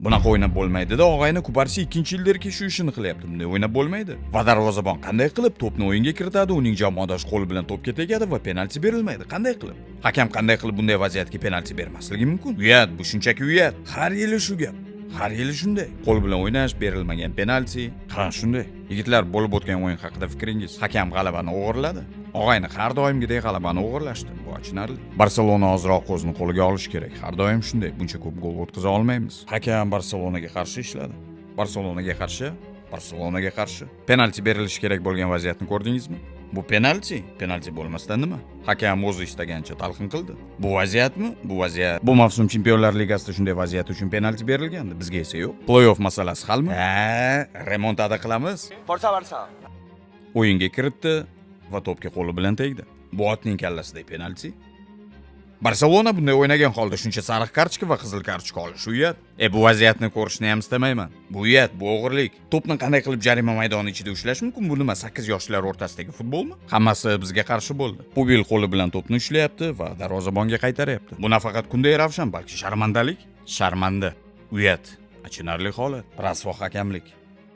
Bunaqa o'ynab bo'lmaydi-da, og'ayni. Kubarsi ikkinchi yildirki shu ishini qilyapti. Bunday o'ynab bo'lmaydi. Va darvozabon qanday qilib to'pni o'yinga kiritadi, uning jamoadosh qo'li bilan to'pga tegadi va penalti berilmaydi? Qanday qilib? Hakam qanday qilib bunday vaziyatga penalti bermasligi mumkin? Uyat, bu shunchaki uyat. Har yili shu gap. Har yili shunday. Qo'l bilan o'ynash, berilmagan penalti. Ha, shunday. Yigitlar, bo'lib o'tgan o'yin haqida fikringiz? Hakam g'alabani o'g'irladi. Og'ayni, har doimgidek g'alabani o'g'irlashdi. Bu achinarli. Barselona ozroq o'zini qo'liga olishi kerak. Har doim shunday. Buncha ko'p gol o'tkaza olmaymiz. Hakam Barselonaga qarshi ishladi. Barselonaga qarshi, Barselonaga qarshi. Penalti berilishi kerak bo'lgan vaziyatni ko'rdingizmi? Bu penalti. Penalti bo'lmasdan nima? Hakam o'zi istagancha talqin qildi. Bu vaziyatmi? Bu vaziyat. Bu mavsum Chempionlar Ligasida shunday vaziyat uchun penalti berilgandi. Bizga esa yo'q. Play-off masalasi halmi? Ha, remontada qilamiz. Forza Barça. O'yinga kiritdi va to'pga qo'li bilan tegdi. Bu otning kallasidagi penalti. Barselona bunday o'ynagan holda shuncha sariq kartochka va qizil kartochka olish uyat. E, bu vaziyatni ko'rishni ham istamayman. Bu uyat, bu o'g'irlik. To'pni qanday qilib jarima maydoni ichida ushlash mumkin? Bu nima, 8 yoshlar o'rtasidagi futbolmi? Hammasi bizga qarshi bo'ldi. Pubil qo'li bilan to'pni ushlayapti va darvozabonga qaytaryapti. Bu nafaqat Kunde Ravshan, balki sharmandalik. Sharmanda. Uyat. Achinarli holat. Rasvo hakamlik.